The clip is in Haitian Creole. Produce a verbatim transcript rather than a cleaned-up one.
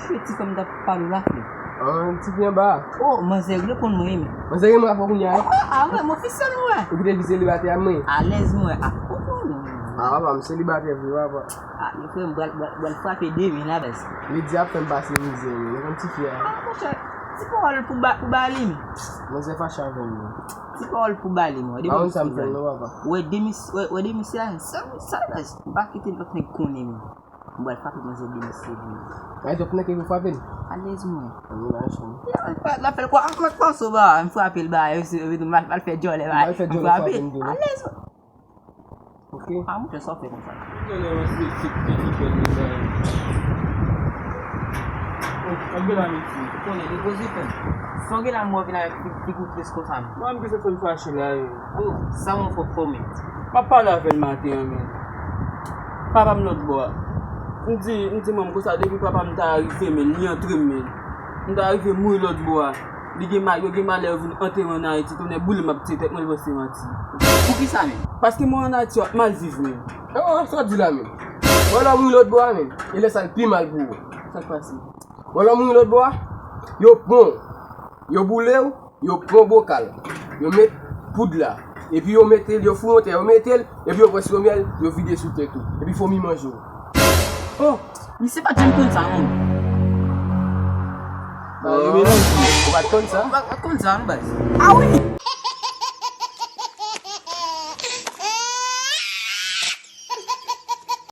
Ti fanm t ap pale w la, frè. Ah, ti fi anba a. Oh, manzè reponn mwen, men. Manzè renmen avè w kounye a, wi. Ah, ah, mwen, mwen ofisyèl, mwen. Ou kite vi selibatè a, mwen. Alèz, mwen. Ah, oh, oh, non, non, non. Ah, papa, m selibatè vre, papa. Ah, men frè, m pral, pral, pral frape demen la, baz. Medya ap fè m pase mizè, men. Ou konn ti fi a. Ah, monchè, ti pawòl pou ba, pou ba li, men. Manzè fache avè m, men. Ti pawòl pou ba li, men. Pa konn sa m fè l, non, papa. Wè, demen, wè, wè, demen se a, sa, sa, baz. M pa kite lòt nèg konnen, men. M pral frape manzè demen se vre. Ay, donk, nan ke pou frape l? Alèz, mwen. Ann, ann, ann. L ap fè l kwa, ak lòt pòso, ba, m frape l, ba, e, e, m al, m al fè djòlè, ba, m frape l. Alèz, mwen. Ok. Ah, monchè, sa w fè konsa? Genlè w espesifik ki fè l konsa. Oh, sa w gen la, Meti? Ou konnen, li poze fè m. Sa w gen la, mwen vin avèk fi, figi w tris konsa, m. Mwen menm ki fè fè m fache la, yo. Oh, sa mwen fò fò, men. M ap pale avè l maten an, men. Papa m lòt bò a. M di, m di manman konsa, depi papa m ta rive, men, li antre m, men. M ta rive mouri lòt bò a. Li gen ma-, yo gen malè yo vin antere ann Ayiti, tonnè boule m ap tire tèt mwen, li panse se manti. Poukisa menm? Paske mwen ann Ayiti w ap mal viv menm. Oh, sa w di la menm? Bon, lè w mouri lòt bò a menm, e lè sa l pi mal pou ou. Sa k pase? Bon, lè w mouri lòt bò a, yo pran w, yo boule w, yo pran bokal, yo met poud la, epi yo mete l, yo foure yon tè, yo mete l, epi yo pran siwo myèl, yo vide sou tèt ou, epi fomi manje w. Oh, misye pa t janm konn sa, non. Ba, yo melanje. Ou pa t konn sa? Ou pa, pa t konn sa, non, baz. Ah wi!